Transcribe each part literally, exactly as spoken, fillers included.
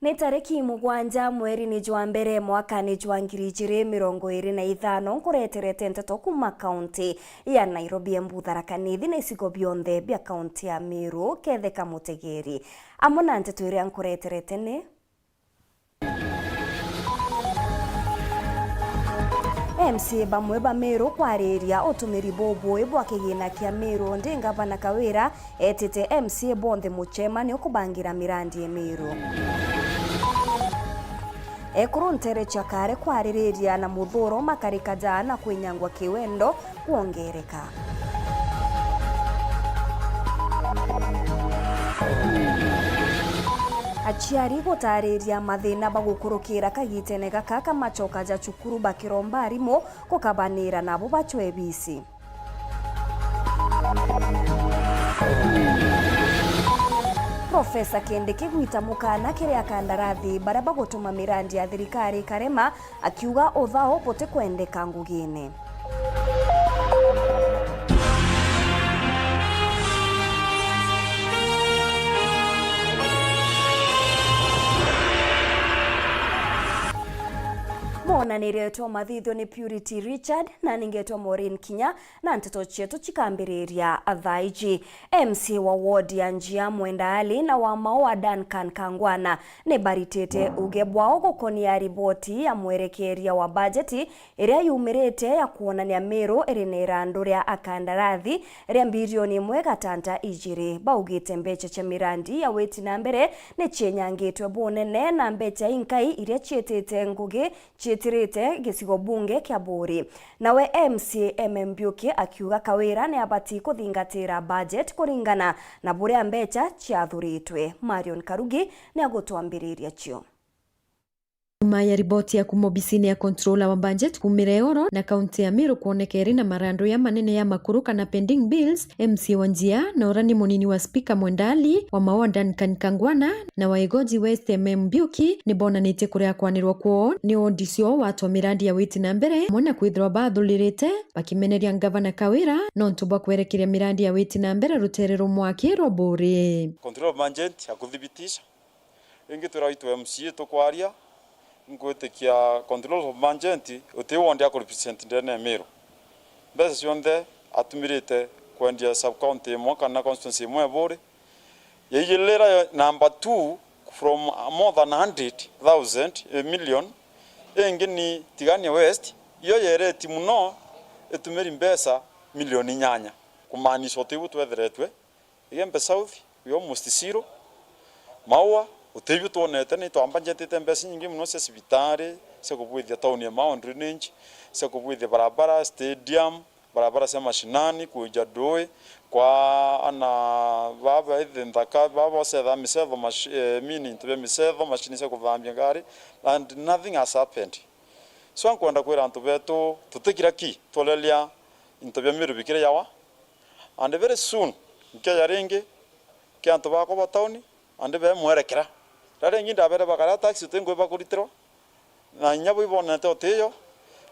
Ni tariki mugwanja mweri ni jwa mbere mwakani jwa ngiri ijiri mirongo iri na ithano, nkureterete nteto kuma kaunti ya Nairobi, Embu, Tharaka Nithi na icigo bionthe bia kaunti ya Meru. Ketheka Mutegeri. Amwe na nteto iria nkureterete ni: M C A bamwe ba Meru kwariria utumiri bubui bwa kigina kia Meru, ndi Ngavana Kawira etite M C A bonthe mucemanio kubangira mirandi e Meru. Ekuru ntere cia Kare kwaririria na muthuro makarika jaa na kwinyangwa kiwendo kwongereka. Aciari gutariria mathina bagukurukira kagitene gaka ka macoka ja cukuru bakiromba arimu gukabanira nabo bacwe bisi. Profesa Kindiki gwita mukana kiri akandarathi baria bagutuma mirandi ya thirikari ikarema, akiuga uthao butikwendeka ngugine. Monanirie twa mathithio ni Purity Richard na ningetwa Maureen Kinya, na nteto cietu cikambiriria thaa iji. M C A wa ward ya Njia Mwenda Ali na wa Maua Duncan Kangwana ni baritite uge bwao gukonia riboti ya mwerekeria wa bajeti iria yumirite ya kwonania Meru iri na irandu ria akandarathi ria mbirioni imwe gatanta ijiri. Baugite mbeca cia mirandi ya witi na mbere ni cienyangitwe bunene na mbeca inkai iria ciitite ngugi ciitirite gicigo bunge kia Buuri. Nawe M C A M M Mbiuki akiuga Kawira ni abati kuthingatira budget kuringana na buria mbeca ciathuritwe. Marion Karugi ni agutwambiriria cio. Nyuma ya riboti ya kuma obisini ya controller wa budget kumira Eoro na kaunti ya Meru kwoneka iri na marandu ya manene ya makuru kana pending bills, M C A wa Njia na uria ni munini wa spika Mwenda Ali, wa Maua Duncan Kangwana na wa Igoji West M M Mbiuki ni bonanitie kuria kwanirwa kwoo ni wodi cio watwa mirandi ya witi na mbere, amwe na kwithirwa bathuririte bakimeneria ngavana Kawira nontu bwa kwerekeria mirandi ya witi na mbere rutere rwa mwaki rwa Buuri. Control of budget ya kuthibitisha. Ringi twira itwe M C A tukwaria, nkwitikia control of budget uti wodi akurepresent ndene ya Meru. Mbeca cionthe atumirite kwendia sub county imwe kana constituency imwe ya Buuri. Yaijirira yo number two from more than hundred thousand, a million. Ingi ni Tigania West, iyo yereti muno itumiri mbeca milioni inyanya. Kumaanisha uti bu twetheretwe. Igembe South, we almost zero. Maua, utibio twonete, ni twambanjitite mbeca nyingi muno cia cibitari, cia kubwithia town ya Maua drainage, cia kubwithia barabara, stadium, barabara cia mashinani, kuja ndui, kwa ana baba ithe nthaka, baba ocetha micetho, mash-, eh, mini into bia micetho, mashini cia kuthambia ngari, and nothing has happened. So, nkwenda kwira antu betu, tutikira ki, tureria into bia Meru bikiri yawa, and very soon, nkeja ringi, kia antu bakwa ba town, and be mwerekera. Riria ringi ndabere bakaria taxi uti ngugi bakuritirwa, na inya bo ibonete utiyo,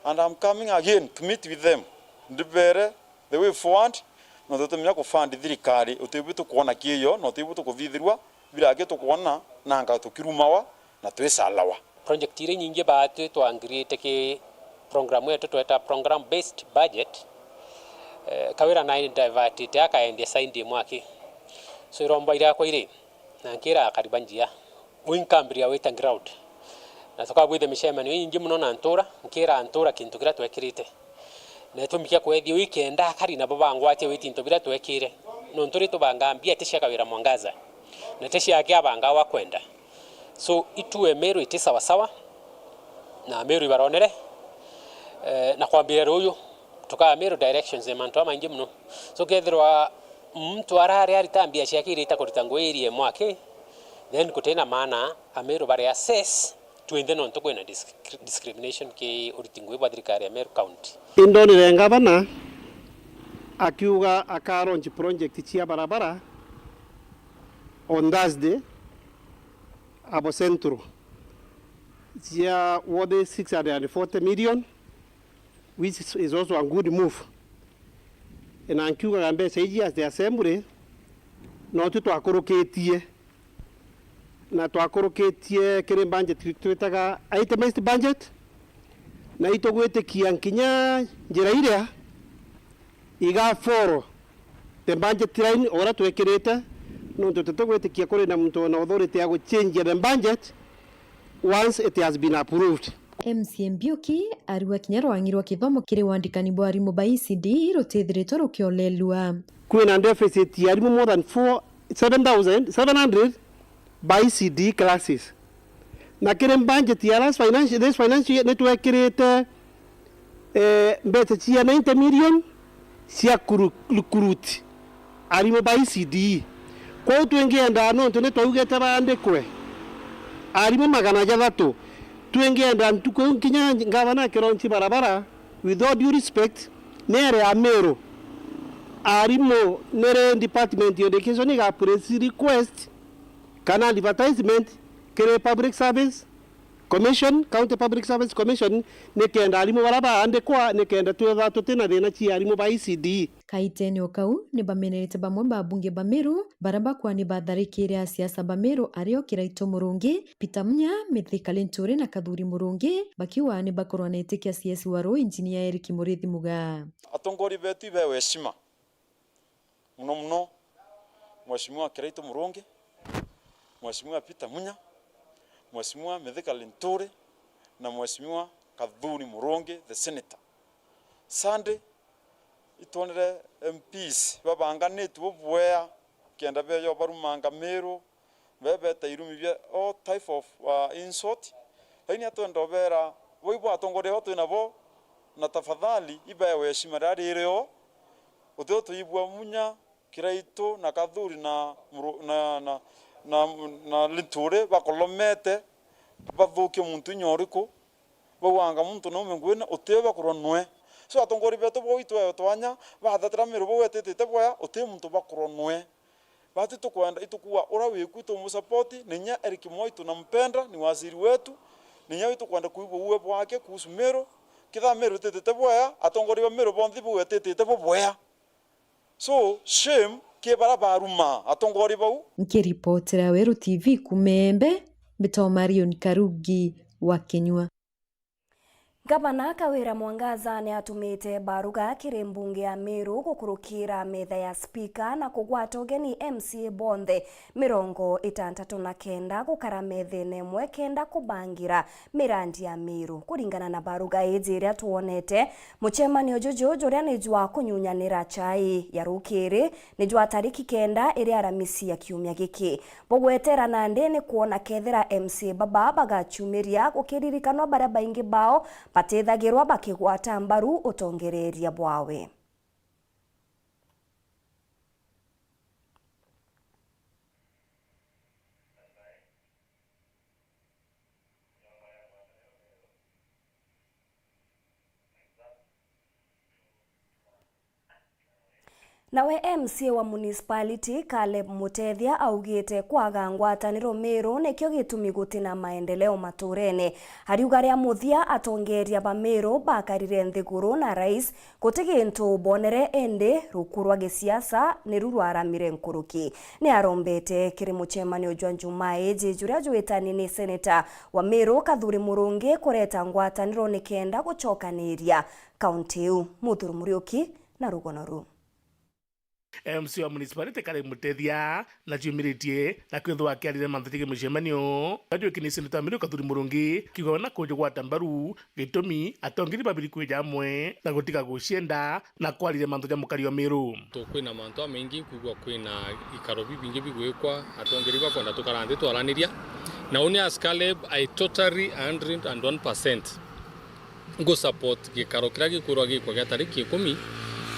and I'm coming again to meet with them. Ndibere the way forward, nontu tumenya kufund thirikari, utibu tukwona kiyo, na utibu tukuthithirwa, biragi tukwona, nanga tukirumawa, na twisalawa. Project iria inyingi baatwi twangirite ki program yetu tweta program based budget, eh, Kawira na divertite akaendia side imwe aki. So iromba iria kwa iri, na nkira akari ba Njia, wi nkambiria wita ground. Na tukabwithia micemanio inyingi muno na ntura, nkira ntura kintu kiria twekirite. Na itumi kia kwethia uu ikenda akari nabo bangwatie witi into biria twekire. Nontu ri tubangaa mbia ti cia Kawira Mwangaza, na ti ciake abangaa wa kwenda. So, itu Emeru iti sawasawa, na Ameru ibaronere, eh, na kwambira ruuyu, tukaa Ameru directions ya mantu jamaingi muno. So, kethirwa muntu arari arita mbia ciake irita kurita ngugi iri imwe aki, then gutina maana Ameru bari assess twinthe nontu kwina disc-, discrimination ki uriti ngugi bwa thirikari ya Meru County. Indonire ngavana akiuga aka launch project cia barabara on Thursday, abo Central, cia worth six hundred and forty million, which is also a good move. Na nkiugaga mbeca iji as the assembly, no tu twakurukitie Na twakurukitie kiri budget twitaga itemized budget, na itugwitikia nkinya njira iria iga follow the budget line uria twekirite, nontu tutugwitikia kuri na muntu ona authority ya guchange the budget once it has been approved. M C A Mbiuki ariuga kinya rwang'i rwa kithomo kiri wandikani bwa arimu ba E C D rutithiritwe rukiolelua. Kwina deficit ya arimu more than four, seven thousand seven hundred by E C D classes. Na kiri budget ya last financial, this financial year, nitwekirite, eh, mbeca cia ninety million cia kuru-, recruit arimu ba E C D. Kwou twingienda, nontu nitwaugite baandikwe arimu magana jathatu, twingienda ntuku iu nkinya ngavana akironchi barabara, with all due respect, ni ere Amiru, arimu niri department ya education iga press request kana advertisement kiri Public Service Commission, County Public Service Commission, nikenda arimu baria baandikwa, nikenda twithwa tutina thina cia arimu ba E C D. Kaitene o kau, ni bamenerete bamwe ba abunge ba Meru baria bakwani batharikire asiasa ba Meru, ario Kiraitu Murungi, Peter Munya, Mithika Linturi na Kathuri Murungi, bakiuga ni bakorwa na itikia C S wa Ruu, Engineer Eric Muriithi Mugaa. Atongoria betu ibewe heshima. Muno muno, Mheshimiwa Kiraitu Murungi, Mheshimiwa Peter Munya, Mheshimiwa Mithika Linturi, na Mheshimiwa Kathuri Murungi, the senator. Sunday, itwonere M Ps babanganitue bubwea, kenda beeja barumanga Miru, bebeta irumi bia all type of, uh, insult. Lakini atwenda ubera, bau atongoria bau twinabo, na tafadhali ibewe heshima riria riri o. Utio tuibua Munya, Kiraitu na Kathuri na Muru-, na, na, na, na Linturi bakolomete, bathukie muntu inya uriku. Bau anga muntu naume nguine, utiwe bakurwa nwe. So atongoria betu bau itwewe twanya, bathatira Miru bau etitite bwea, uti muntu bakurwa nwe. Bati tukwenda, itukuwa ura wiku tumusupport, ninya Eric Moi tunampenda, ni waziri wetu, ninya wi tukwenda kuigua uwe bwake kuhusu Miru. Kitha Miru ititite bwea, atongoria ba Miru bonthe bau etitite bo bwea. So, shame ki bara baruma atongoria bau. Nkiripotera Weru T V kuuma Embe, mbitwa Marion Karugi wa Kinyua. Ngavana Kawira Mwangaza ni atumite baruga kiri mbunge ya Meru gukurukira metha ya spika na kugwata ugeni M C A bonthe mirongo itantatu na kenda gukara methene imwe kenda kubangira mirandi ya Meru. Kuringana na baruga iji iria twonete, mucemanio juju juria ni jwa kunyunyanira chai ya rukiri ni jwa tariki kenda iria Aramisi ya kiumia giki. Bugwetera nandi ni kwona kethira M C A baba bagachumiria gukiririkanwa baria baingi bao batithagirwa bakigwata mbaru utongereria bwawe. Nawe M C A wa municipality, Caleb Mutethia, augite kwaga ngwataniro Meru nikio gitumi gutina maendeleo maturene. Ariuga ria muthia atongeria ba Meru bakarire nthiguru na rais, guti gintu bonere, indi ruku rwa gisiasa niru rwaramire nkuruki. Ni arombete kiri mucemanio jwa Njumaa iji juria jwitani ni seneta wa Meru Kathuri Murungi kureta ngwataniro nikenda gucokaniria kaunti iu. Muthuru Muriuki na rugono ruu. M C A wa municipality Caleb Mutethia na ciumiritie na kwithwa akiarire mantu jigi mucemanio, na jwiki ni seneta wa Meru Kathuri Murungi kiuga na kujugwata mbaru gitumi atongeri babiri kwija amwe na gutiga gucienda na kwarire mantu ja mukari wa Meru. Tu-, kwina mantu jamaingi nkwigua, kwina ikaro bibingi bigwikwa, atongeri bakwenda tukara nthi twaraniria. Na uni as Caleb, I totally hundred and one percent ngu support gikaro kiria gikwirwa gikwa gia tariki ikumi,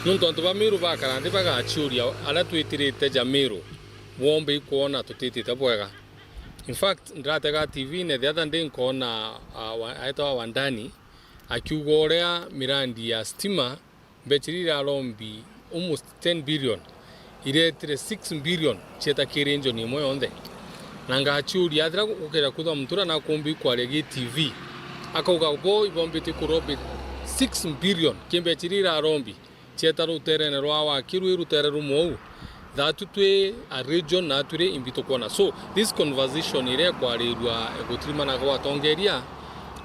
nontu antu ba Meru bakara nthi bagaciuria aria twitirite ja Meru bwombe ikwona tutitite bwega. In fact, ndiratega T V-ine the other day nkoona, ah, wa-, aetawa Wandani akiuga uria mirandi ya stima mbecha iria irarombi almost ten billion, iretire six billion cieta ki region imwe yonthe. Na ngaciuria, athira gukira kwithwa muntu uria nakumbi kwaria gi T V, akauga bo ibombite kurombi six billion ki mbecha iria irarombi cieta ruterene rwa waki rwi rutere rumwe uu, Thatu twi a region na turi imbi tukwona. So, this conversation iria ikwarirua gutirimana gwa atongeria,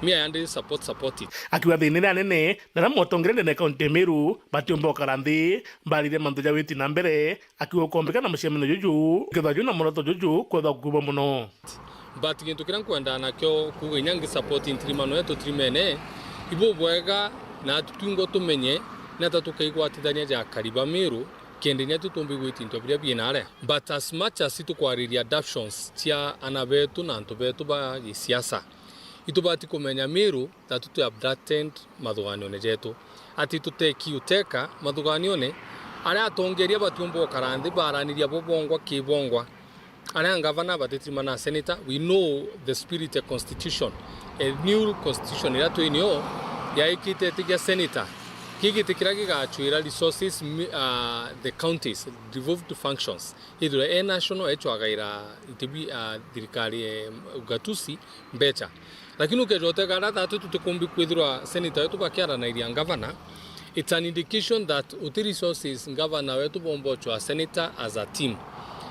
me I only support, support it. Akiuga thiina iria nene na ria motongeria ndene kaunti ya Meru batiumba ukara nthi, barire mantu ja witi na mbere, akiuga ukombika na mucemano juju, kethwa juna muoroto juju kwethwa kukuba muno. But gintu kiria nkwenda nakio kuuga inya ngi support ntirimano yetu tirimene, ibu bwega na tutwingo tumenye ni ata tukaigwatithania ja akari ba Meru, kenda inya tutumbi gwita into biria biina aria. But as much as itukwariria adaptions cia ana betu na antu betu ba gisiasa, itubati kumenya Meru that twi abducted mathuganione jetu. Ati tuteki uteka mathuganione aria atongeria batiumba ukara nthi baraniria bo bongwa ki bongwa. Aria ngavana batitirimana na senator, we know the spirit ya constitution. A new constitution iria twi nio yaikite itigia senator. Ki giti kiria gigacwira resources mi-, ah, the counties, devolved functions. Ithirwe e national ecwagaira itibi, ah, thirikari, eh, ugatusi mbecha. Lakini ukeja utega aria thatu tutikumbi kwithirwa senator wetu bakiaranairia ngavana, it's an indication that uti resources ngavana wetu bomba uchwa senator as a team.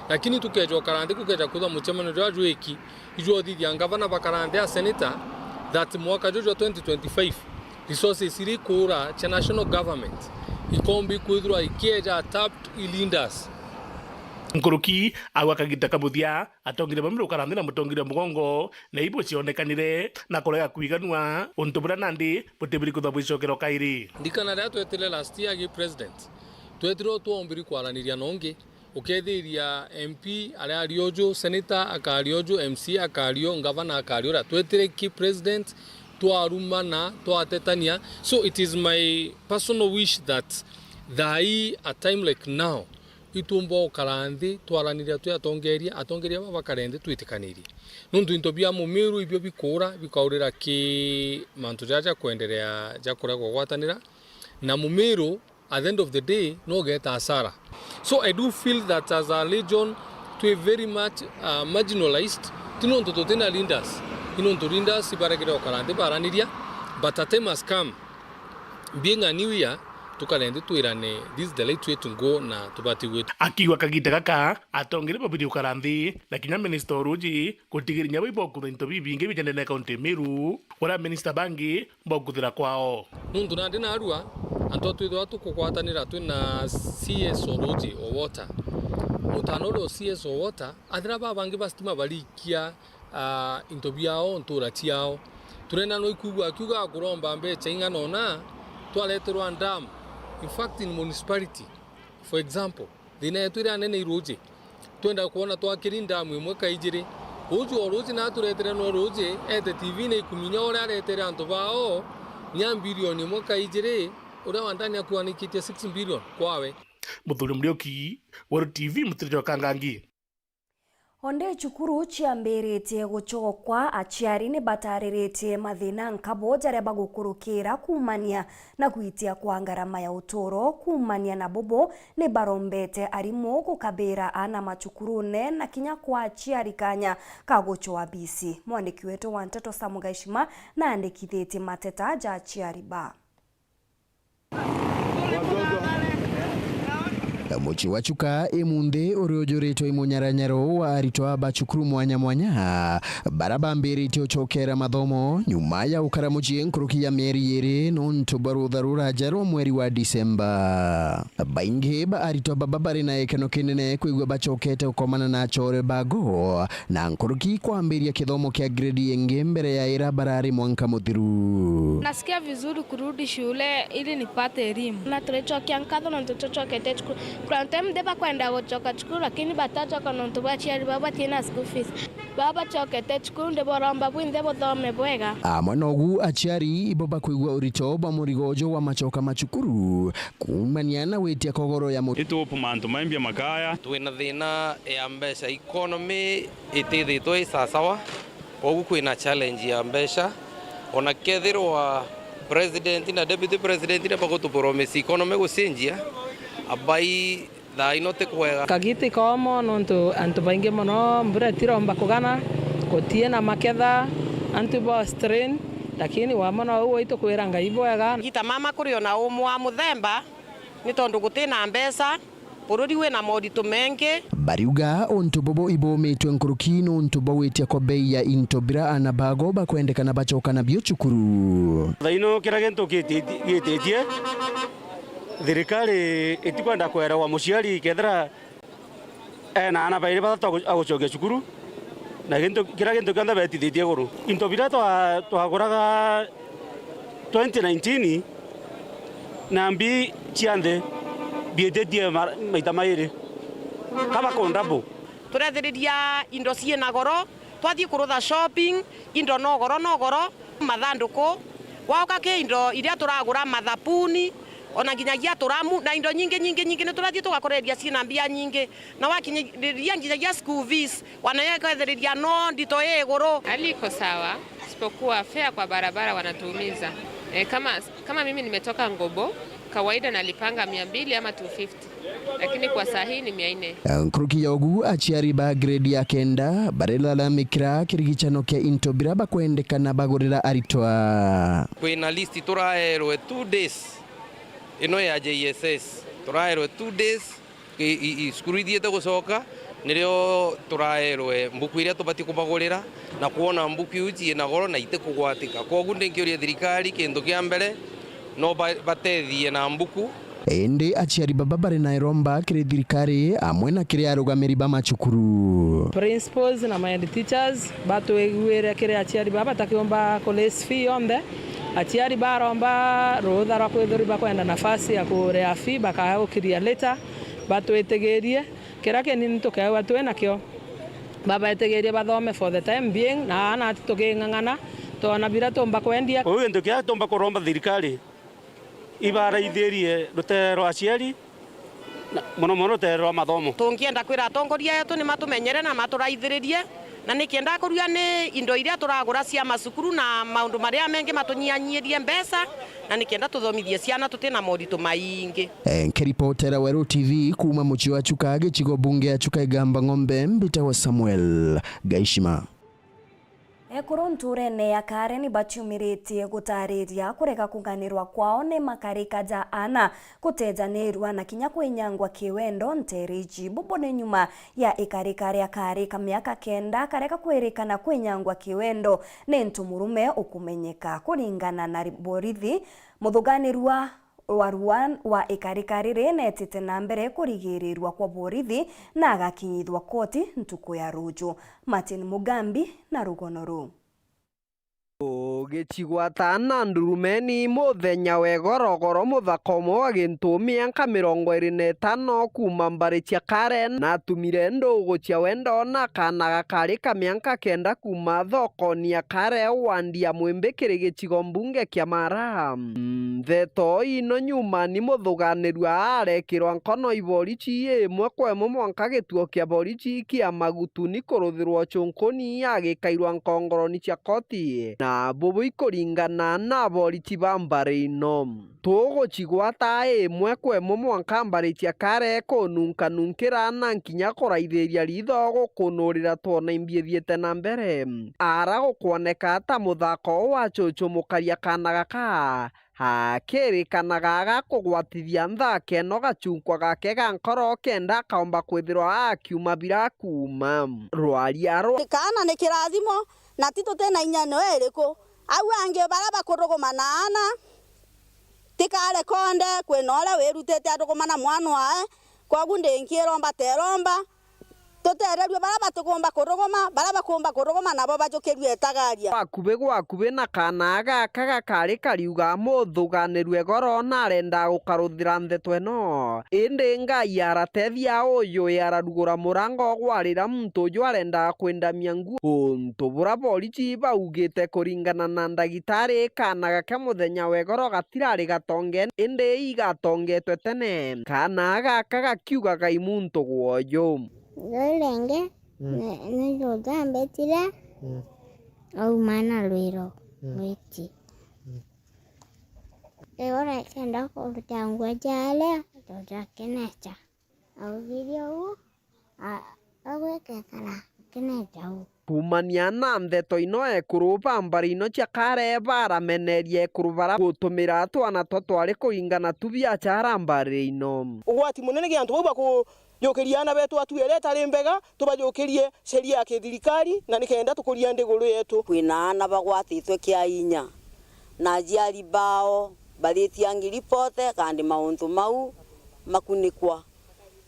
Lakini tukeja ukara nthi kukeja kwithwa mucemanio jwa jwiki, ijwa uthithia ngavana bakara nthi a senator that mwaka juju jwa twenty twenty-five, resources iria ikuura cia national government ikombi kwithirwa ikieja tapped i leaders. Nkuruki au akagita kabuthia, atongeria bamwe rukara nthi na mutongeria mugongo, na ibu cionekanire na kurega kwiganua untu buria nandi butibiri kwithwa bwicokerwa kairi. Ndikana riria twetire last year gi president, twetire twombiri kwaraniria nongi, ukethiria M P aria ari uju, senator akari uju, M C A akari u, ngavana akari uria. Twetire ki president, twarumana, twatetania. So it is my personal wish that thaa ii, a time like now, itumba ukara nthi twaraniria twi atongeria, atongeria baba bakare nthi twitikanirie. Nuntu into bia Mumiru ibio bikuura bikaurira ki mantu jaja ja kwenderea ja kurega kugwatanira, na Mumiru at the end of the day no ugeeta hasara. So I do feel that as a region twi very much, uh, marginalized, ti nontu tutina leaders, ni nontu leaders ibaregire ukara nthi baraniria, but a time has come, being a new year, tukare nthi twirane, this is the right way to go na tubati gwitu. Akiuga kagita gaka, atongeria babiri ukara nthi, na kinya minister o ruji, gutigiria inya bo ibokutha into bibingi bijendene kaunti ya Meru, uria minister bangi bokuthira kwao. Nuntu nandi narua, antu twithirwa tukugwatanira twina C S o ruji o water. Mutano uria o C S o water, athira babangi ba stima barikia ah, into biao, ntura ciao. Turenda no ikwigua akiuga akuromba mbecha ing'ana ona twareterwa dam. In fact, in municipality, for example, thina yetu iria nene i ruji. Twenda kwona twakiri dam imwe ka ijiri. Ruji o ruji na aturetere no ruji, ete T V na ikuminya uria aretere antu bao, nya bilioni imwe ka ijiri, uria wandani akuanikitie six billion kwawe. Muthuri Murioki, Weru T V, Mutiri jwa Kangangi. Onde cukuru ciambiritie gucokwa, aciari ni batariritie mathina nkabo jaria bagukurukira kuumania na gwitia kwa ngarama ya uturo. Kuumania na bubu, ni barombete arimu gukabira aana macukurune na kinya kwa aciari kanya ka gucwaa bisi. Mwandiki wetu wa nteto Sam Gaishima naandikithitie mateta ja aciari ba Mucii wa Chuka imunthi uri ujuritwe i munyaranyaro wa aritwa ba cukuru mwanya mwanya, bara bambiritie ucokera mathomo nyuma ya gukara mucii nkuruki ya mieri iiri nontu bwa rutha ruraja rwa mweri wa Disemba. Baingi ba aritwa baba bari na gikeno kinene kwigua bacokete gukomana na acore bago, na nkuruki kwambiria kithomo kia gredi ingi mbere ya ira barari mwanka muthiru. Nasikia vizuri kurudi shule ili nipate elimu. Na turicokia nkatho nontu tucokete cukuru. Kuna time ndi bakwenda gucoka cukuru, lakini batacoka nontu bwa aciari bao batina school fees. Baba bacokete cukuru, ndi boromba bwinthe buthome bwega. Amwe nogu aciari ibo bakwigua urito bwa murigo uju wa macoka ma cukuru, kuumania na gwitia kogoro ya mu- Itu hope mantu maimbia makaya. Twina thina ya mbeca, economy itithitwe i sasawa, kogu kwina challenge ya mbeca. Ona kethirwa president na deputy president ni bagutupromise economy gucenjia, abai thaa ino ti kwega. Kagiti komo nontu antu baingi mono mbura itiromba kugana, gutie na maketha, antu bo strain, lakini wamona uu waitukwira Ngai bwega. Gita mama kuri ona umwe wa muthemba, ni tondu gutina mbeca, Bururi wina moritu mengi. Bariuga untu bubu ibumitwe nkuruki nuntu bwa gwitia kwa bei ya into bira ana bago bakwendekana bacoka nabio cukuru. Thaino kira gintu gititie, thirikari itikwenda kwerewa muciari kethira ena ana bairi bathatu agu-, agucokia cukuru, na gintu, kira gintu kionthe betithitie iguru. Into biria twa-, twaguraga twenty nineteen na mbi cia nthi biititie ma-, maita mairi. Kaba kondabo. Turethiriria indo ciina goro, twathii kurutha shopping, indo no goro, no goro, mathanduku, waoka ki indo iria turagura, mathabuni, ona nginyagia turamu, na indo nyingi, nyingi, nyingi, ni turathii tugakoreria ciina mbia nyingi. Na wakinyiriria nginyagia school fees, wanayo ikethiriria no ndito ii iguru. Hali iko sawa, isipokuwa fare kwa barabara wanatuumiza. E, kama, kama mimi nimetoka Ngobo, kawaida nalipanga mia mbili ama two fifty, lakini kwa saa hii ni mia nne. Nkuruki ya ugu, aciari ba grade ya kenda barilalamikira kirigicano kia into bira bakwendekana bagurira aritwa. Kwina list turaerwe two days ino ya J S S, turaerwe two days i, i, i, cukuru ithiite gucoka, nirio turaerwe mbuku iria tubati kubagurira, na kwona mbuku iu ciina goro na itikugwatika. Kwogu ndinkiuria thirikari, kintu kia mbere, no ba-, batethie na mbuku. Indi aciari baba bari na iromba kiri thirikari amwe na kiri arugamiri ba macukuru. Principals na ma head teachers batwiguire kiri aciari baba batakiumba ku raise fee yonthe. Aciari baromba rutha rwa kwithirwa bakwenda nafasi ya kuria fee, bakaaga gukiria later. Batwitigirie, kiria kinini tukeewa twi nakio, babeetigirie bathome for the time being, na aana ati tuking'ang'ana, twona biria tuumba kwendia. Uu gintu kiria tuumba kuromba thirikari, ibaraithirie rutere rwa aciari, na mono mono rutere rwa mathomo. Tungienda kwira atongoria eetu ni matumenyere na maturaithiririe, na nikenda kurua ni indo iria turagura cia macukuru na maundu maria mengi matunyianyirie mbeca, na nikenda tuthomithie ciana tuti na moritu maingi. Eh, nkiripotera Weru T V kuuma mucii wa Chuka, gicigo bunge ya Chuka Igamba Ng'ombe, mbitagwa Samuel Gaishima. Ekuru ntuurene ya Kare ni baciumiritie gutaariria kurega kung'anirwa kwao ni makarika ja aana, kutejanirua na kinya kwinyangwa kiwendo nteere iji. Bubu ni nyuma ya ikarika ria kaari ka miaka kenda kareka kwirikana kwinyangwa kiwendo ni ntu murume ukumenyeka. Kuringana na ri-, borithi, muthuganirua wa Ruan wa ikarika riri neetite na mbere kurigirirua kwa borithi na agakinyithua koti ntuku ya ruju. Martin Mugambi na rugono ruu. Ugicigwata na ndurumeni muthenya wa igorogoro, muthaka umwe wa gintu mianka mirongo iri na itano kuuma mbari cia Karen atumire ndugu cia wendo na kaana gakari ka mianka kenda kuuma thokoni ya Karen wandi ya Mwimbi kiri gicigo mbunge kia Mara. Ndeto ino nyuma ni muthuganirua arekirwa nkono i borichi imwe kwa imwe mwanka gituo kia borichi kia Magutuni kuruthirwa Chunkuni agikairwa nkongoroni cia koti, na bubu ikuringana na borichi ba mbari ino. Tugucigwata imwe kwa imwe mwanka mbari cia Karen kununkanunkira na nkinya kuraithiria ritho gukunurira twona imbi ithiite na mbere. Ara gukwoneka ta muthako wa cucu mukaria kaana gaka, akirikanaga agakugwatithia nthaka ino gachunkwa gake ga nkoro kenda akaomba kwithirwa akiuma bira kuuma. Rwaria rwa. Kaana ni kirathimo, na ti tuti na inya nio iriku. Au angi baria bakuruguma na aana, ti Kare konde, kwina uria wirutite aruguma na mwana wae, kwogu ndinkiiromba teromba, tuteererue baria batikumba kuruguma, baria bakumba kuruguma nabo bajukirue itagaria. Gwakubi gwakubi na kaana gaka gakari kariuga muthuganirue goro na arenda gukaruthira ndeto ino. Indi Ngai aratethia uyu ararugura murango gwarira muntu uju arendaga kwindamia nguo. Untu buria borichi baugite kuringana na ndagitari, kaana gake muthenya wa igoro gatirari gatonge, indi igatongetwe tene. Kaana gaka gakiugaga i muntu gwoju. Riu ringi, mm, ni, ni juju ambitire, mm, auma na rwiro, mm, rwiti. Mm. Riu arakenda kuruta nguo jaria, juju akinecha. Augire uu, a-, agwikekara akinecha uu. Kuumania na ntheto ino, ekuru ba mbari ino cia Kare barameneria ekuru bara gutumira twana twa twari kuringana tu biacara mbari ino. Ugwati munene ni antu bau baku- jukiria aana betu hatua iria itari mbega, tubajukirie sheria ya kithirikari, na nikenda tukuria nthiguru yetu. Kwina aana bagwatitwe kia inya, na aciari bao baritiangi ripote, kandi mauntu mau makunikwa.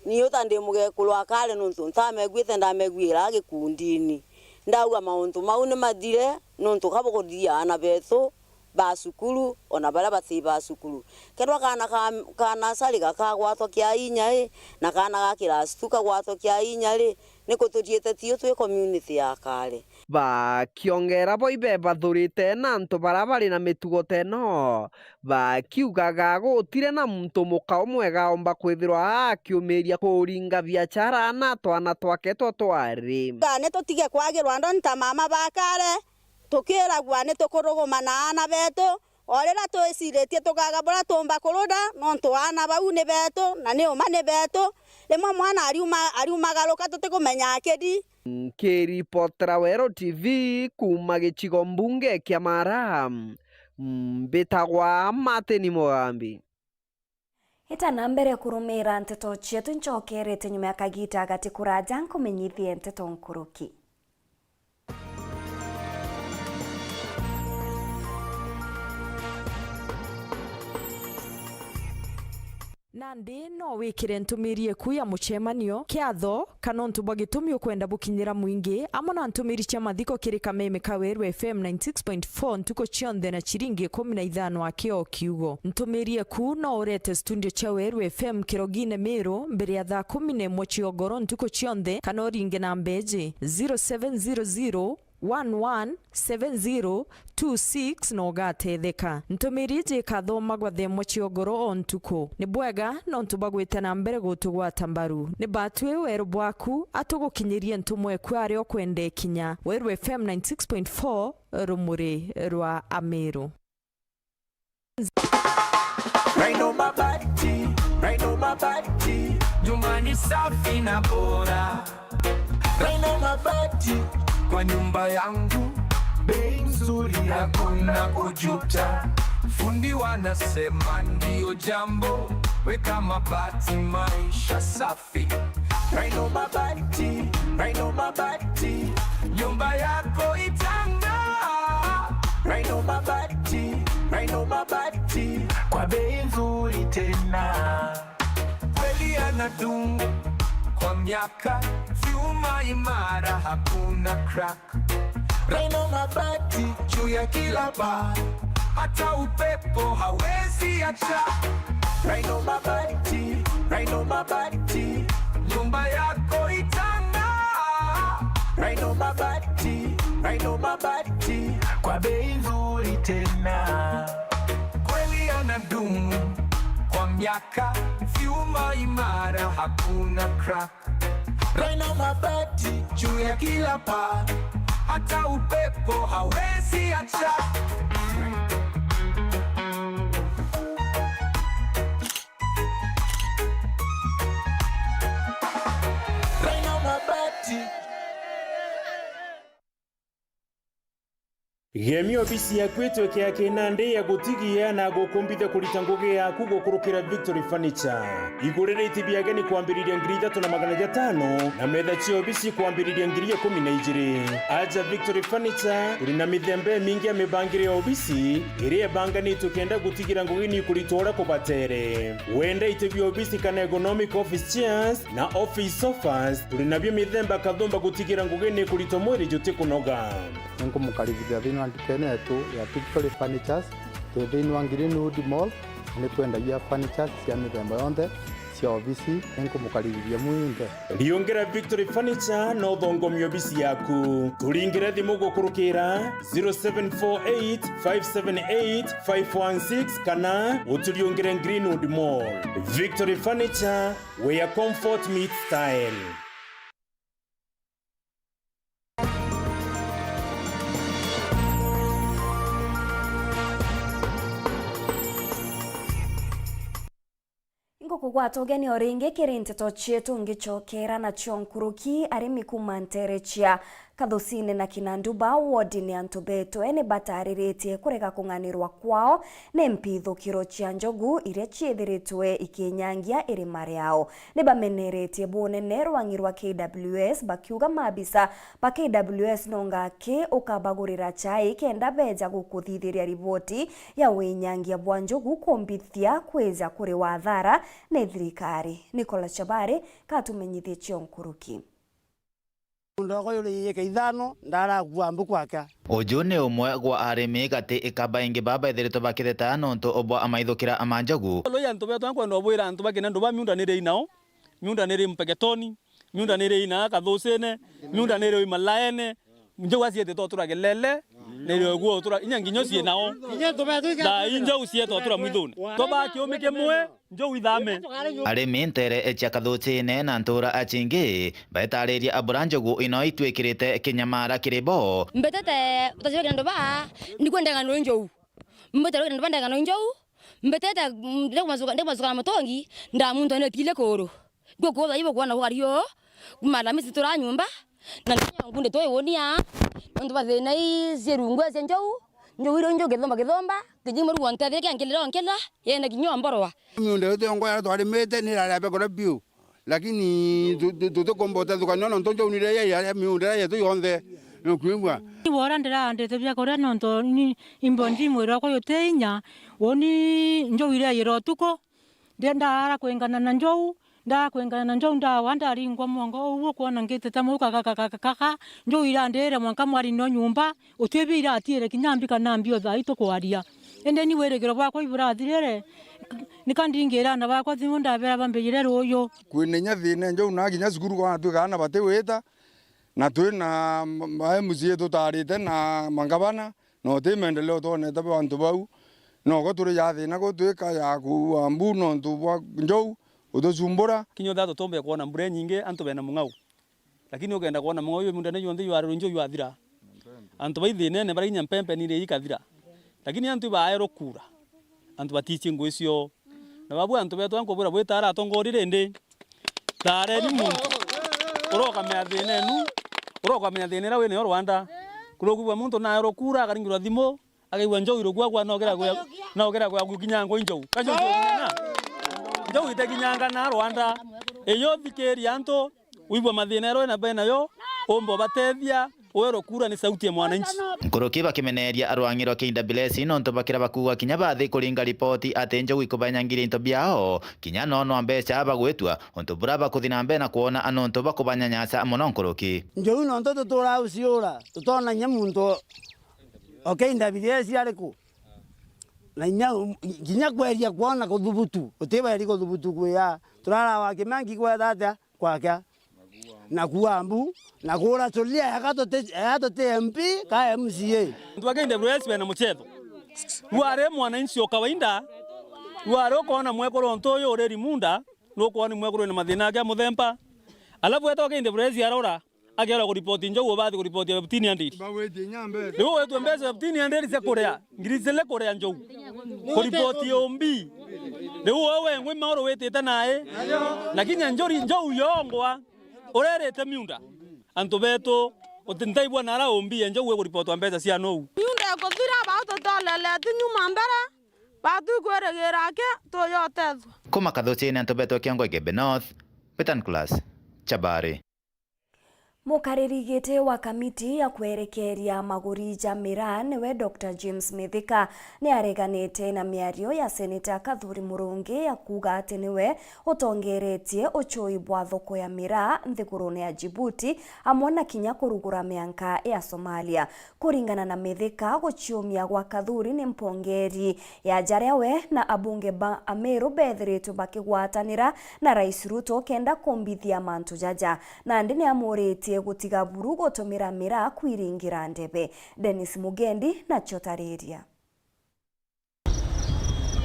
Ni uta ndi mugekuru wa Kare, nuntu ntameguite, ndameguira gikundini. Ndauga mauntu mau ni mathire, nuntu ka bukuthiria aana betu ba cukuru, ona baria bati ba cukuru. Kethirwa kaana ka, ka nasari gakagwatwa kia inya ri, na kaana ga kirasi tu kagwatwa kia inya ri, ni ku tuthiite tiu twi community ya Kare. Bakiongera bo ibebathurite na antu baria bari na mitugo teno, bakiugaga gutire na muntu muka umwe gaomba kwithirwa akiumiria kuringa biacara na twana twake twa twari. Ni tutige kwagirwa ndoni ta mama ba Kare, tukiragua ni tukuruguma na aana betu, o riria twiciritie tukaga buria tuumba kuruda, nontu aana bau ni betu, na ni uma ni betu. Rimwe mwana ariuma-, ariumagaruka tutikumenya akiri. Nkiripotera Weru T V kuuma gicigo mbunge kia Mara, mbitagwa Martin Mugambi. Ita na mbere kurumira nteto cietu, ncokerete nyuma ya kagiita gati kuraja nkumenyithie nteto nkuruki. Nandi no wikire ntumiri eku ya mucemanio kiatho, kana untu bwa gitumi ukwenda bukinyira mwingi, amwe na ntumiri cia mathiko kiri kameme ka Weru F M ninety six point four ntuku cionthe na ciringi ikumi na ithano aki o kiugo. Ntumiri eku no urete studio cia Weru F M Kirogine Miru mbere ya thaa kumi na imwe cia ugoro ntuku cionthe, kana uringe namba iji, zero seven zero zero, one one seven zero two six, na ugatetheka. Ntumiri iji ikathomagwa thaa imwe cia ugoro o ntuku. Ni bwega nontu bwa gwita na mbere gutugwata mbaru. Ni batwi weru bwaku, atugukinyirie ntumwa eku aria ukwenda ikinya. Weru F M ninety six point four, rumuri rwa Amiru. Rhino Mabati, Rhino Mabati, nyumba ni safi na bora. Rhino Mabati, kwa nyumba yangu, bei nzuri, hakuna kujuta. Fundi wanasema ndio jambo, weka mabati, maisha safi. Rhino Mabati, Rhino Mabati, nyumba yako itang'aa. Rhino Mabati, Rhino Mabati, kwa bei nzuri tena. Kweli yanadumu kwa miaka, vyuma imara, hakuna crack. Rhino Mabati juu ya kila paa, hata upepo hawezi acha. Rhino Mabati, Rhino Mabati, nyumba yako itang'aa. Rhino Mabati, Rhino Mabati, kwa bei nzuri tena. Kweli yanadumu kwa miaka, vyuma imara, hakuna crack. Rhino Mabati juu ya kila paa, hata upepo hawezi acha. Rhino Mabati. Gemia obisi yaku itweke ya kinandi ya gutigia na gukumbithia kurita ngugi yaku gukurukira Victory Furniture. Igurira iti bia ageni kwambiriria ngiri ithatu na magana jatano na metha cia obisi kwambiriria ngiri ikumi na ijiri. Aja Victory Furniture, turi na mithemba imingi ya mibangire ya obisi iria ibanganitwe kenda gutigira ngugi ni ikuritwa uria kubatere. Wenda iti bia obisi kana ergonomic office chairs na office sofas, turi nabio mithemba kathumba gutigira ngugi ni ikuritwa mwiri jutikunoga. Ninkumukaribithia thiini wa ndukene yetu ya Victory Furnitures. Twi thiini wa Greenwood Mall, na nitwendagia furnitures cia mithemba yonthe cia obisi. Ninkumukaribithia mwinthe. Riungira Victory Furniture na uthongomie obisi yaku. Turingire thimu gukurukira zero seven four eight five seven eight five one six kana uturiungire Greenwood Mall. Victory Furniture, where comfort meets style. Ingukugwata ugeni o ringi kiri nteto cietu ngicokera nacio nkuruki. Arimi kuuma nteere cia Kathucine na Kinanduba, wodine ya Ntubetwe, ni batariritie kurega kung'anirwa kwao ni mpithukiro cia njogu iria ciithiritwe ikinyangia irima riao. Ni bameneretie bunene rwang'i rwa K W S, bakiuga maabisa ba K W S no ngaki ukabagurira chai kenda beja gukuthithiria riboti ya winyangia bwa njogu kumbithia kwija kuri wathara ni thirikari. Nicholas Chabari katumenyithie cio nkuruki. Munda okwa yuri ika ithano, ndarakua mbu kwaka. Uju ni umwe gwa arimi gati ka baingi ba bethiritwe bakitheta nontu bwa amaithukira ma njogu. Loi antu betu nkwenda ubwira antu ba Kinanduba miunda niri inao, miunda niri Mpeketoni, miunda niri ina Kathucine, miunda niri Imalaene, njogu aciete totura kelele, niri oguo tura inya nginyo cie nao. Thaa injogu cietwa tura mwithune. Toba kiumi kimwe, njogu ithame. Arimi ntere cia Kathucine na ntura achingi baetariria abura njogu ino itwikirite kinyamara kiri bo. Mbetete utacira Kinanduba, ndikwendega no njogu. Mbetete Kinanduba ndega no njogu. Mbetete, mm, ndikumacuka, ndikumacuka na mutongi, ndamuntu ene pile kuru. Ndikukuwa thaibo kuona gukari uu, kuma na misi tura nyumba, na nginya ngunde twi unia, nontu ba thina ii cia irungu cia njogu, njogu iria ingi ukithomba kithomba, kijingi murugu ontethia kia nkilira onkilira, yene kinya omborwa. Miunda yetu yongo yaria twarimite ni iraria bekora biu, lakini tu-, tu-, tutikumba utethukanio nontu njogu ni iria yaria miunda iria yetu yonthe, nukwigua. Ni wora ndiraandite biakuria nontu ni imbo ndi mwiri wakwa juti inya, uni njogu iria yira utuku, Ndi-, ndaara kwingana na njogu, ndaara kwingana na njogu, ndawa, ndaringwa mwongo, uu ukwona ngitite mau kaka, kaka, kaka, njogu irandire mwanka mwari no nyumba, utibia iratiire kinya mbi kana mbi o thaa ii tukwaria. Indi ni wirigiro bwakwa iburathirire, nika ndingira aana bakwa thimu, ndabera bambijire ruuju. Kwina inya thina njogu na kinya cukuru kwana twika aana batiwita, na twina ma, ma M C A tutaarite na mangavana, na uti maendeleo twonete bwa antu bau. Noko turi ja thina gutwika ya kuua mbu nontu bwa njogu utucumbura. Kinya uthaa tutombe kwona mbura inyingi antu bena mung'au. Lakini ukenda kwona mung'au juu miundene yonthe jwarirwe njogu jwathira. Antu bai thinene barakinya mpempe niri ikathira. Lakini antu ibaerwe kura. Antu batiici ngui cio. Na babu antu betu ankubwira bwita ara atongoria rindi. Tareni muntu urokamenya thina enu, urokamenya thina iria winayo Rwanda. Kurukwigua muntu naerwa kura, akaringirwa thimu, akaigua njogu irugua gwa nogera gwa, nogera gwa gukinya ngui njogu. Ka njogu ikinyanga? Njogu itekinyanga na Rwanda. Iyo thikiria antu, wigua mathina iria wina benayo, umba ubatethia, Wero kura ni sauti ya mwananchi. Nkuruki bakimeneria arwang'i rwa K W S nontu bakira bakuuga kinya bathi kuringa ripoti ati njogu ikubanyangiria into biao, kinya nono mbeca bagwitwa untu bura bakuthi na mbere na kwona anontu bakubanyanyasa mono nkuruki. Njogu nontu tuturaa uciura, tutonanya muntu o K W S ariku. Na inya, kinya kweria kwona kuthubutu, utiberi kuthubutu kwia. Turarawa kimangi kwetha atia? Kwakea. Na kuua mbu, na kuura tulia eka tuti, eka tuti M P ka M C A. Antu ba K W S bena muchetho. Rwari mwananchi o kawaida, rwari ukoona mwekuru untu uyu uriri munda, nukwona mwekuru wina mathina ake a muthemba. Alafu eta K W S arora, akeera kuripoti njogu, ubathi kuripoti fifteen hundred. Bagwitie inya mbeca. Riu wetwe mbeca fifteen hundred cia kuria. Ngiri ciri kuria njogu. Kuripoti umbi. Riu we wengwe mauru witite nae. Na kinya njuri njogu yongwa. Urerite miunda. Antu betu, uti ntaigua nara umbi ya njogu ikuripotwa mbeca cia nou. Miunda ikuthira, bau tutoleleti nyuma mbere, batu ikwirigira aki tuyotethwa. Kuma Kathuchini antu betu Kiongo Igembe North, Betan Class, Chabari. Mukariri giti wa kamiti ya kwerekeria maguri ja miraa niwe Doctor James Mithika ni areganite na miario ya Seneta Kathuri Murungi ya kuuga ati niwe utongeretie uchui bwa thoko ya miraa nthigurune ya Djibouti amwe na kinya kurugura mianka ya Somalia. Kuringana na Mithika, guciumia gwa Kathuri ni mpongeri ya jaria we na abunge ba Ameru bethiritwe bakigwatanira na Rais Ruto kenda kumbithia mantu jaja. Nandi ni amuritie gutiga buru gutumira miraa kwiringira ndebe. Dennis Mugendi nacio tariria.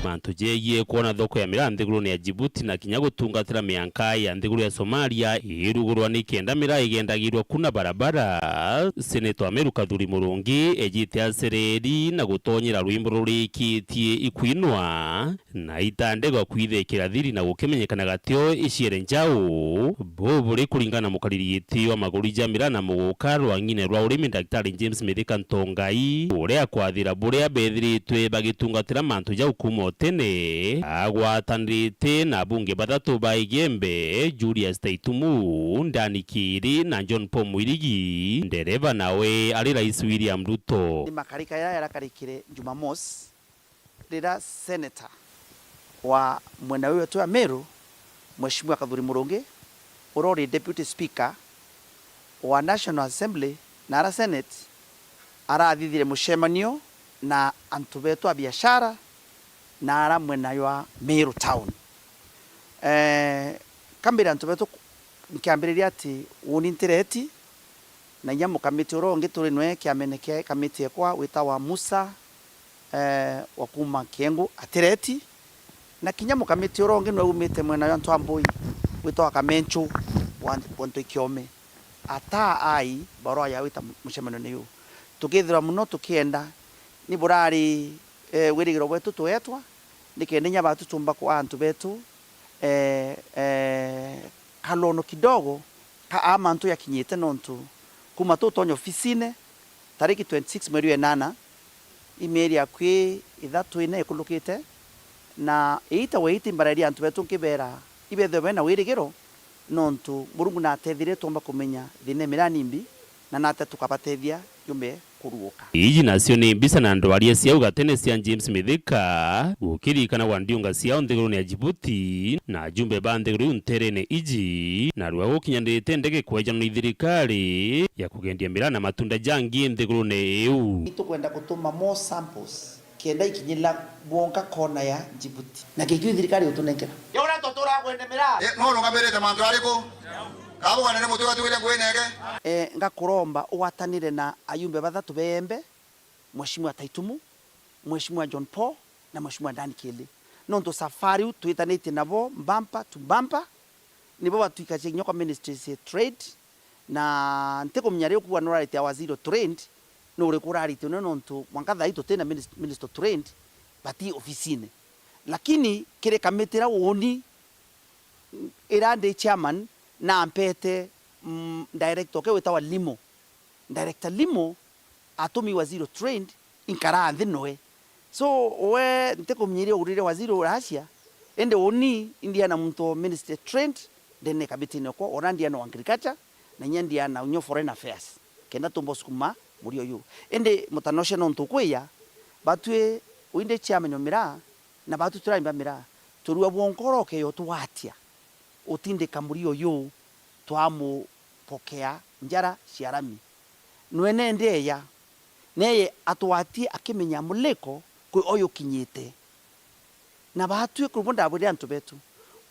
Mantu jegie kwona thoko ya miraa nthigurune ya Djibouti na kinya gutungatira mianka ya nthiguru ya Somalia irugurwa ni kenda miraa igendagirwa ku na barabara, Senator wa Meru Kathuri Murungi ejite acereri na gutonyera rwimbo rurikitie ikwinwa na itandegwa kwithikira thiri na gukimenyekana gatio iciere njau. Buu buri kuringana na mukariri giti wa maguru ja miraa na muguka rwang'ine rwa urimi, Daktari James Mithika Ntongai, uria akwathira buria bethiritwe bagitungatira mantu jau kuuma o tene, agwatanirite na abunge bathatu ba Igembe, Julius Taitumu, Ndani Kiiri na John Paul Mwirigi, ndereva nawe ari Rais William Ruto. Ni makarika jaria jarakarikire Jumamosi, riria senator wa mwena uyu wetu wa Meru, Mheshimiwa Kathuri Murungi, uria uri Deputy Speaker wa National Assembly na ara Senate, arathithire mucemanio na antu betu a biashara na ara mwena jwa Meru Town. Eh, kambire antu betu nkiambiriria ati uuni ntireti, na inya mukamiti uria ungi turi nwe kiamene kia kamiti ekwa witawa Musa, eh, wa kuuma Kiengu atireti, na kinya mukamiti uria ungi nwe umite mwena jwa Ntwambui witawa Kamenchu wa, wa Ntwikiome. Ataa ai barua ya wita mu-, mucemanione juu. Tukithirwa muno tukienda, ni burari, eh, wirigiro bwetu twetwa, nikenda inya batu tumba kwa antu betu, eh, eh, kalono kidogo ka a mantu jakinyite, nontu kuuma tutonya ofisine tariki twenty-six mweri wa inana, i mieri akui ithatu ina ikulukite, na iita gwa iita imbarairia antu betu nkibera ibethwe bena wirigiro, nontu Murungu natethirie twomba kumenya thina ya miraa ni mbi, na nate tukabatethia yumbe kuruguka. Iji nacio ni mbica na ndwaria cia ugatene cia James Mithika, gukirikanagwa ndiunga ciao nthigurune ya Djibouti, na ajumbe ba nthiguru iu nterene iji, narua gukinyanirite ndege kwejanwa ni thirikari ya kugendia miraa na matunda jangi nthigurune iu. Itukwenda gutuma more samples kenda ikinyira bwonka kona ya Djibouti. Na kikio thirikari utunenkera. Yo uria tuturaga kwende miraa. Eh, no urungamirite mantu ariku? Kabugane ni mutu ugatuire ngui nege. Eh, ngakuromba ugwatanire na ayumbe bathatu beembe, Mheshimiwa Taitumu, Mheshimiwa John Paul na Mheshimiwa Dan Kili. Nontu safari u twitanitie nabo bumper to bumper, nibo batwikacia kinya kwa Ministry cia Trade, na ntikumenya riu kuuga nuraritie waziri o trade, nuriku uraritie uno, nontu mwanka thaa ii tutina minis-, Minister o trade, bati ofisine. Lakini kiri kamiti iria uuni, iria ndi chairman, nampete, mm, director uke witawa Limo. Director Limo atumi waziri o trade, inkaraa nthi noe. So, we ntikumenya iria ugurire waziri uracia, indi uni indiana muntu o ministry trade, ndene kamitine okwa, ona ndiana o agriculture, na inya ndiana unya foreign affairs, kenda tumba usukuma murio uyu. Indi mutanocia nontu ukwiya, batwi uindi chairman o miraa, na batu turaimba miraa, turua bwonka urokeyo twatia utindika murio uyu twamupokea njara cia rami. Nwene ndeya, neye atwatie akimenya muliko kwi oyo kinyite. Na batwi kuri bo ndabwire antu betu,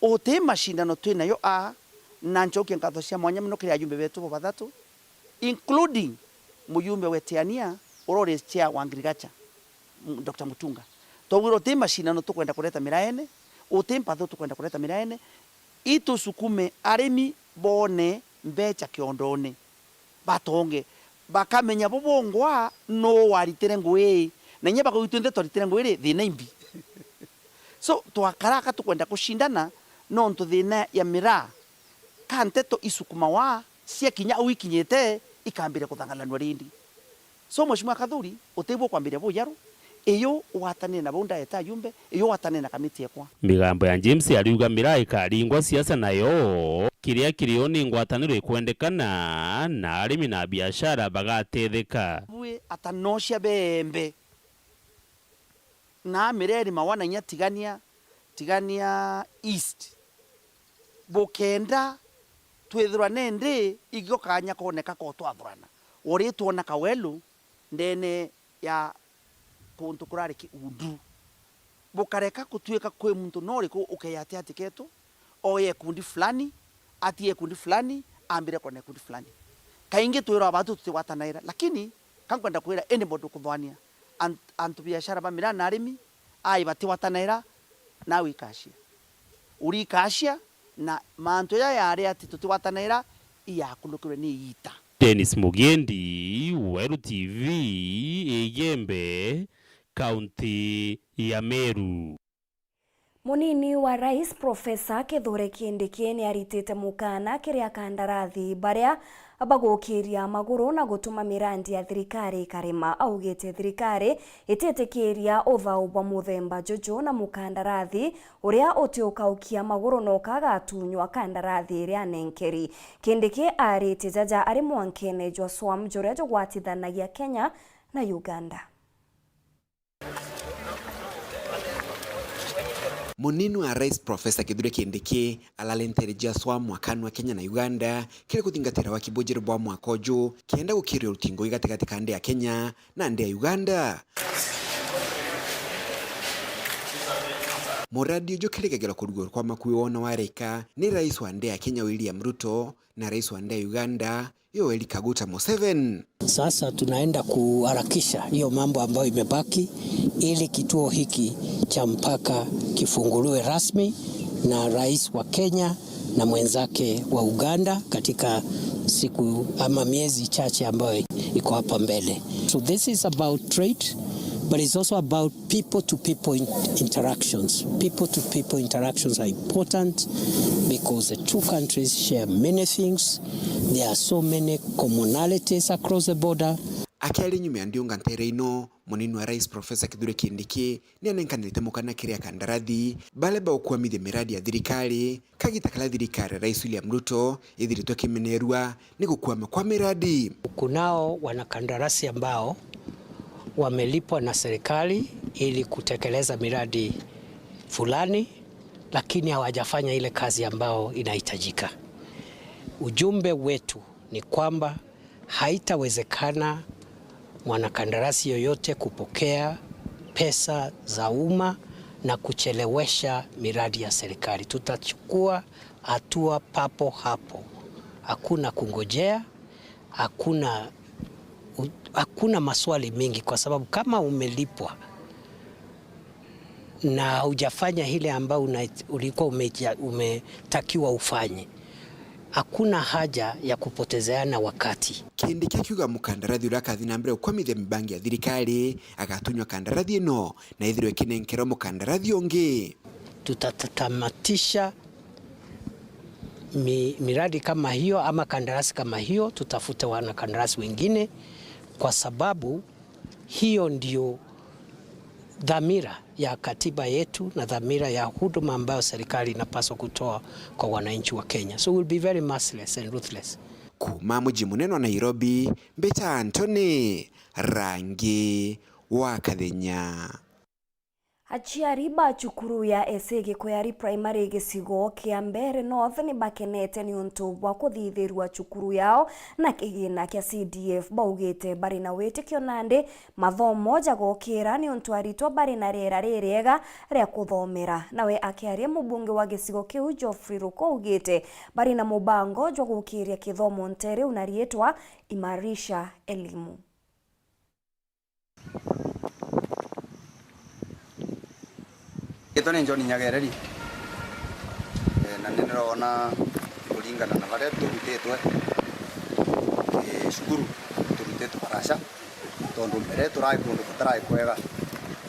uti mashindano twinayo aa, na ncokia nkatho cia mwanya muno kiri ajumbe betu bo bathatu, including mujumbe wa Tiania, uria uri chair wa agriculture, m-, Doctor Mutunga. Twaugira uti mashindano tukwenda kureta miraene, uti mpatho tukwenda kureta miraene, itusukume arimi bone mbecha kiondone, batonge, bakamenya bo bongwa nuu waritire ngui ii, na inya bakauga itwi nthe twaritire ngui ri, thina imbi. So, twakaraka tukwenda kushindana, nontu thina ya miraa, ka nteto isukumawa, ciakinya au ikinyite, ikambire kuthangalanua rindi. So, Mheshimiwa Kathuri, utibwo kwambiria bujaru, iyo watanire na bau ndaeta ajumbe, iyo watanire na kamiti ekwa. Migambo ya James ariuga miraa ikaringwa siasa nayo, kiria kirio ni ngwataniro ikwendekana, na arimi na biashara bagatetheka. Bwi atanocia beembe, na mireri mawa na inya Tigania, Tigania East. Bukenda twithirwa nindi igio kanya koneka ko twathurana. Uritwona Kawelu ndene ya kuntu kurari kiundu. Bukareka kutwika kwi muntu no uriku ukeya ati ati ketu, oye kundi fulani, atie kundi fulani, ambire kona kundi fulani. Kaingi twirwa batu tutigwatanaira, lakini kankwenda kwira anybody ukuthwania, ant-, antu biashara ba miraa na arimi, Ai batigwatanaira, nawe ikacia. Urikacia, na mantu jaja yari ati tutigwatanaira, iyakunukirwe ni iita. Dennis Mugendi, Weru T V, Igembe, kaunti ya Meru. Munini wa Rais Profesa Kithure Kindiki niaritite mukana kiri akandarathi baria bagukiria maguru na gutuma mirandi ya thirikari ikarema. Augite thirikari ititikiria uthau bwa muthemba juju, na mukandarathi uria utiukaukia maguru noka agatunywa kandarathi iria anenkeri. Kindiki arite jaja ari mwankene jwa Swam juria jugwatithanagia Kenya na Uganda. Munini wa Rais Profesa Kithure Kindiki arari nteere jia Swam mwakani wa Kenya na Uganda kiri kuthingatira waki bujiri bwa mwaka uju kenda gukiria uruti ngugi gatigati ka nthi ya Kenya na nthi ya Uganda. Muradi uju kirigagirwa kurugurwa kwa makui wona warika ni Rais wa nthi ya Kenya William Ruto na Rais wa nthi ya Uganda Yoweri Kaguta Museveni. Sasa tunaenda kuharakisha hiyo mambo ambayo imebaki ili kituo hiki cha mpaka kifunguliwe rasmi na rais wa Kenya na mwenzake wa Uganda katika siku ama miezi chache ambayo iko hapa mbele. So this is about trade, but it's also about people to people in- interactions. People to people interactions are important because the two countries share many things. There are so many commonalities across the border. Akiaria nyuma ya ndiunga ntere ino, munini wa rais Profesa Kithure Kindiki ni anenkanirite mukana kiri akandarathi baria bagukwamithia miradi ya thirikari kagita karia thirikari ya Rais William Ruto ithiritwe ikimenerua ni gukwama kwa miradi. Kunao wanakandarasi ambao wamelipwa na serikali ili kutekeleza miradi fulani, lakini hawajafanya ile kazi ambao inahitajika. Ujumbe wetu ni kwamba haitawezekana mwanakandarasi yoyote kupokea pesa za umma na kuchelewesha miradi ya serikali. Tutachukua hatua papo hapo. Hakuna kungojea, hakuna, hakuna maswali mingi, kwa sababu kama umelipwa na hujafanya ile ambayo una- ulikuwa umeja- umetakiwa ufanye, hakuna haja ya kupotezeana wakati. Kindiki akiuga mukandarathi uria akathi na mbere gukwamithia mibangi ya thirikari agatunywa kandarathi ino na ithirwe ikinenkerwa mukandarathi ungi. Tutatamatisha mi- miradi kama hiyo ama kandarasi kama hiyo, tutafute wanakandarasi wengine, kwa sababu hiyo ndio dhamira ya katiba yetu na dhamira ya huduma ambayo serikali inapaswa kutoa kwa wananchi wa Kenya. So we'll be very merciless and ruthless. Kuma muji munene wa Nairobi, mbita Anthony Rangi wa Kathenya. Aciari ba cukuru ya Esegi Kweyari Primary gicigo kia Mbeere North ni bakenete niuntu bwa kuthithirua cukuru yao na kigina kia C D F. Baugite bari na witikio nandi mathomo jagokira niuntu aritwa bari na riera ririega ria kuthomera. Nawe akiaria mubunge wa gicigo kiu Geoffrey Ruku augite bari na mubango jwa gukiria kithomo ntere una riitwa Imarisha Elimu. Ritwa ni John Nyagereri. Eh, na ni ndirona kuringana na baria turutitwe, eh, cukuru turutitwe baraca, tondu mbere turai kundu gutarai kwega.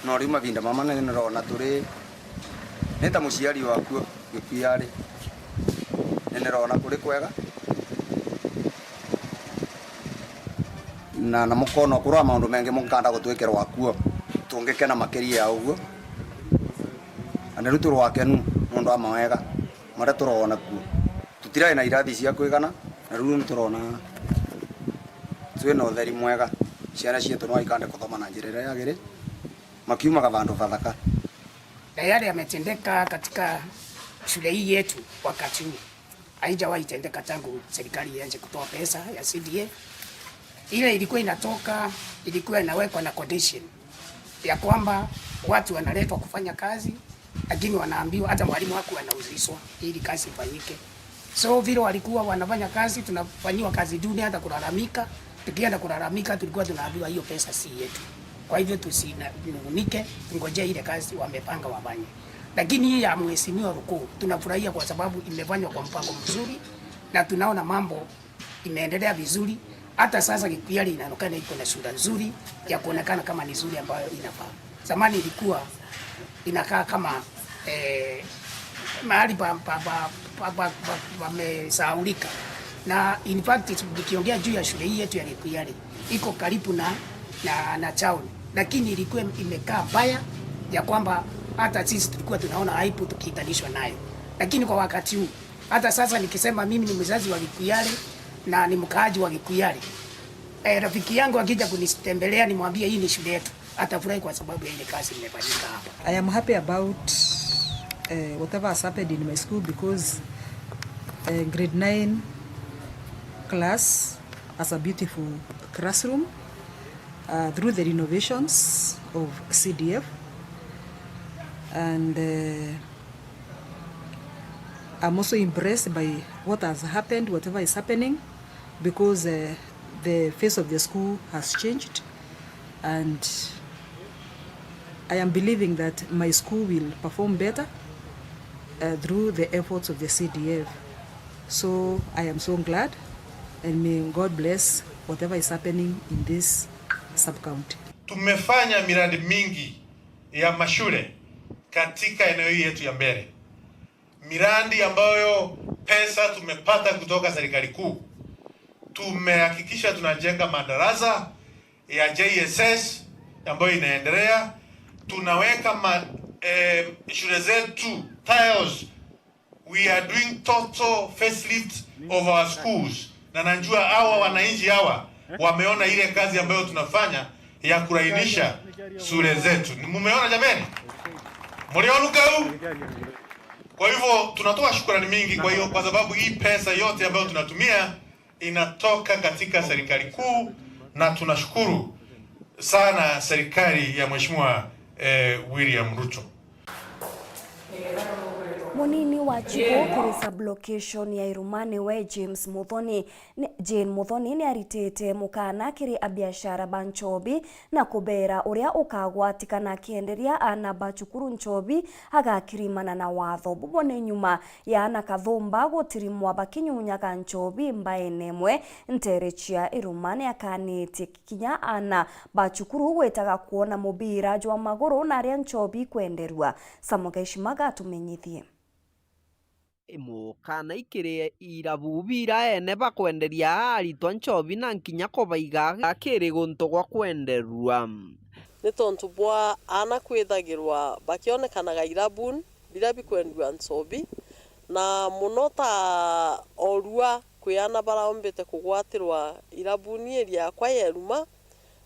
No riu mavinda mama ni ndirona turi, ni ta muciari wakuo. Gikuyu ari, ni ndirona kuri kwega, na, na mukona ukuru wa maundu mengi mukanda gutwikirwa kuo, tungikena makiria ya uguo, na riu turi akenu nondu wa mawega maria turona kuo. Tutirai na irathi cia kwigana, na riu ni turona twina utheri mwega, ciana cietu no ikande kuthoma na njira iria yagiri, makiumaga vandu vathaka. Na yale yametendeka katika shule hii yetu wakati huu, haijawahi tendeka tangu serikali ianze kutoa pesa ya C D A. Ile ilikuwa inatoka, ilikuwa inawekwa na condition ya kwamba watu wanaletwa kufanya kazi, lakini wanaambiwa, hata mwalimu hakuwa anaulizwa ili kazi ifanyike. So vile walikuwa wanafanya kazi, tunafanyiwa kazi duni, hata kulalamika. Tukienda kulalamika, tulikuwa tunaambiwa hiyo pesa si yetu. Kwa hivyo tusinungunike, tungojea ile kazi wamepanga wafanye. Lakini hii ya Mheshimiwa Rukuu, tunafurahia kwa sababu imefanywa kwa mpango mzuri na tunaona mambo imeendelea vizuri. Hata sasa Gikuyari inaonekana iko na sura nzuri ya kuonekana kama ni nzuri ambayo inafaa. Zamani ilikuwa inakaa kama, eh, mahali pa, pa, pa, pamesahaulika. Na in fact, nikiongea juu ya shule hii yetu ya Gikuyari, iko karibu na, na, na town, lakini ilikuwa imekaa mbaya ya kwamba hata sisi tulikuwa tunaona aibu tukiitanishwa nayo. Lakini kwa wakati huu, hata sasa nikisema mimi ni mzazi wa Gikuyari na ni mkaaji wa Gikuyari, eh, rafiki yangu akija kunitembelea, nimwambie hii ni shule yetu, atafurahi kwa sababu ya ile kazi imefanyika hapa. I am happy about, eh, whatever has happened in my school because, eh, grade nine class has a beautiful classroom, uh, through the renovations of C D F. And, uh, I'm also impressed by what has happened, whatever is happening, because, uh, the face of the school has changed, and I am believing that my school will perform better, uh, through the efforts of the C D F. So I am so glad, and may God bless whatever is happening in this sub-county. Tumefanya miradi mingi ya mashule katika eneo hii yetu ya Mbeere, miradi ambayo pesa tumepata kutoka serikali kuu. Tumehakikisha tunajenga madarasa ya J S S ambayo inaendelea, tunaweka ma, eh, shule zetu tiles. We are doing total facelift of our schools, na najua hawa wananchi hawa wameona ile kazi ambayo tunafanya ya kulainisha shule zetu. Mumeona jameni? Mliona kau? Kwa hivyo tunatoa shukrani mingi kwa hiyo, kwa sababu hii pesa yote ambayo tunatumia inatoka katika serikali kuu, na tunashukuru sana serikali ya Mheshimiwa, eh, William Ruto. Munini wa Chigo kiri sub-location ya Iruma niwe James Muthoni. Ni, Jane Muthoni niaritite mukana kiri abiashara ba nchobi na kubera uria ukagwatikana akienderia aana ba cukuru nchobi agakirimana na watho. Bubo ni nyuma ya aana kathumba gutirimwa bakinyunyaga nchobi mbaene imwe ntere cia Iruma. Niakanitie kinya aana ba cukuru gwitaga kwona mubira jwa maguru na aria nchobi ikwenderua. Samuel Gaishimaga atumenyithie. Imukana ikiri irabu bira ene bakwenderia aritwa nchobi na nkinya kubaiga akiri guntu gwa kwenderua. Ni tontu bwa aana kwithagirwa bakionekanaga irabuni biria bikwendua nchobi, na muno ta orua kwi aana baraombite kugwatirwa irabuni area yakwa ya Iruma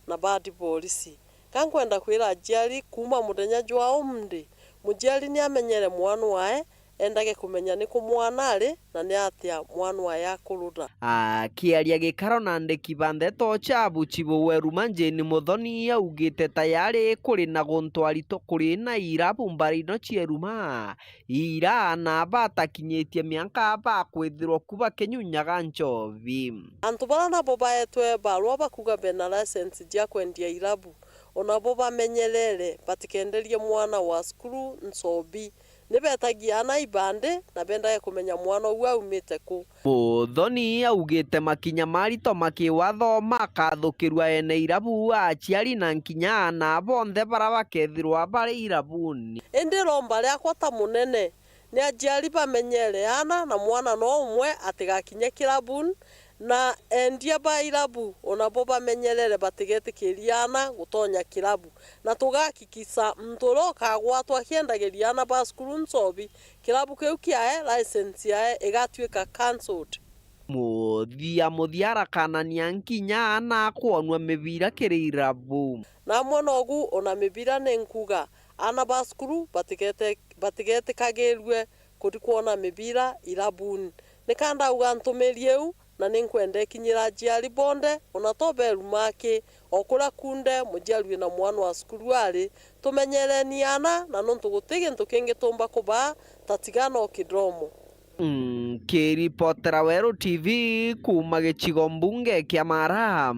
na badi borisi. Ka nkwenda kwira aciari, kuuma muthenya jwa umthi, muciari ni amenyere mwana wae, endage kumenya niku mwana ari na ni atia mwana wae akurura. Akiaria gikaro na andiki ba ndeto cia bucibu wa Iruma, Jane Muthoni augite tayari kuri na guntu aritwa kuri na irabu mbari ino cia Iruma, ira aana batakinyitie mianka bakwithirwa ku bakinyunyaga nchobi. Antu bara nabo baetwe barua bakuga bena license cia kwendia irabu, o nabo bamenyerere batikenderie mwana wa cukuru nchobi. Ni betagia aana ibandi na bendage kumenya mwana uu aumite ku. Muthoni augite makinya maritwa ma kiwatho makathukirua ene irabu, aciari na nkinya aana bonthe bara bakethirwa bari irabuni. Indi iromba riakwa ta munene ni aciari bamenyere aana na mwana no umwe atigakinye kirabuni, na endia ba irabu o nabo bamenyerere batigetikiria aana gutonya kirabu, na tugakikisa muntu uria ukagwatwa akiendagiria aana ba cukuru nchobi, kirabu kiu kiae license yae igatuika cancelled. Muthia muthia arakanania nkinya aana kwonua mibira kiri irabu. Na amwe nogu ona mibira ni nkuga, aana ba cukuru batigete-, batigetikagirue kuthi kwona mibira irabuni. Ni ka ndauga ntumiri iu, na ni nkwenda ikinyira aciari bonthe, ona to ba Iruma aki, o kuria kunthe muciari wina mwana wa cukuru ari. Tumenyereni aana, na nontu guti gintu kingi tumba kubaa ta tiga no kidromo. Nkiripotera Weru T V kuuma gicigo mbunge kia Mara,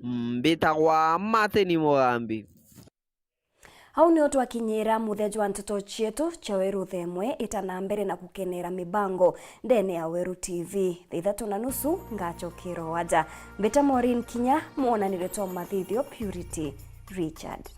mbitagwa Martin Mugambi. Au nio twakinyira muthia jwa nteto cietu cia Weru thaa imwe. Ita na mbere na gukenera mibango ndene ya Weru T V. Thaa ithatu na nusu ngacokera o aja. Mbita Maureen Kinya, mwonanire twa mathithio Purity Richard.